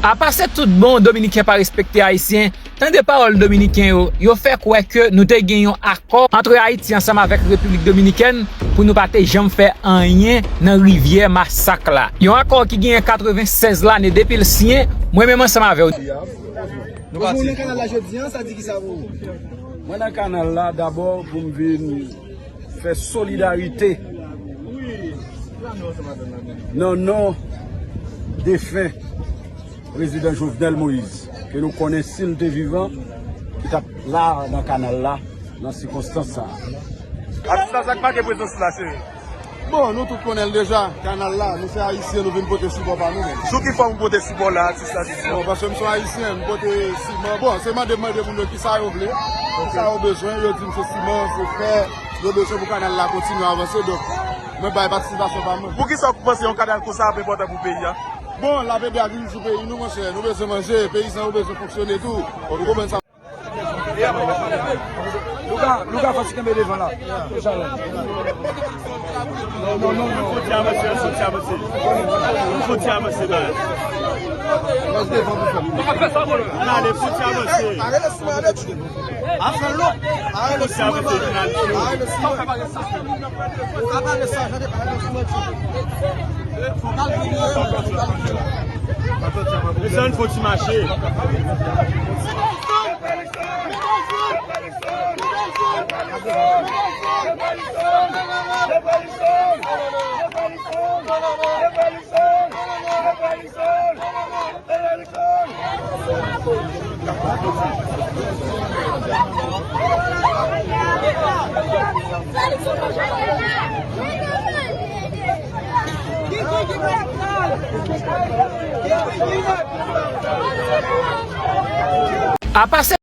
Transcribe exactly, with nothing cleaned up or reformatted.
Apa se tout bon Dominiken pa respekte Ayisyen? Tande pawòl Dominiken yo, yo fè kwè ke nou te gen yon akò antre Ayiti ansanm avèk Repiblik Dominikèn pou nou pa te janm fè anyen nan rivyè Masak la. Yon akò ki genyen katrevennsèz lane depi l siyen, mwen menm ansanm avè w. Nou pati. Mwen nan kanal la jodi a, sa di ki sa pou ou? Mwen nan kanal la dabò pou m vin fè solidarite nan non defen prezidan Jovenel Moïse, ke nou konnen si l te vivan, ki t ap la nan kanal la, nan sikonstans sa a. Atis la, sa k make prezans la, cheri? Bon, nou tout konnen l deja, kanal la, nou se Ayisyen, nou vin pote sipò pa nou menm. Sou ki fòm ou pote sipò la, atis la, di nou? Bon, paske m se Ayisyen, m pote siman. Bon, se mande, mande moun yo ki sa yo vle, ki sa yo bezwen, yo di m se siman, se fè, yo bezwen pou kanal la kontinye avanse, donk, mwen bay patisipasyon pa mwen. Poukisa w panse yon kanal konsa ap enpòtan pou peyi a? Bon, l ap ede agrikilte peyi nou, monchè, nou bezwen manje, peyizan yo bezwen fonksyone tou. Ou konprann sa? Louga, Louga, fò ti kenbe devan la. Non, non, non. Fò ti avanse, fò ti avanse. Fò ti avanse, la. N ale, fò ti avanse. Fò ti avanse, n ale. Mezanmi, fò ti mache. Apa se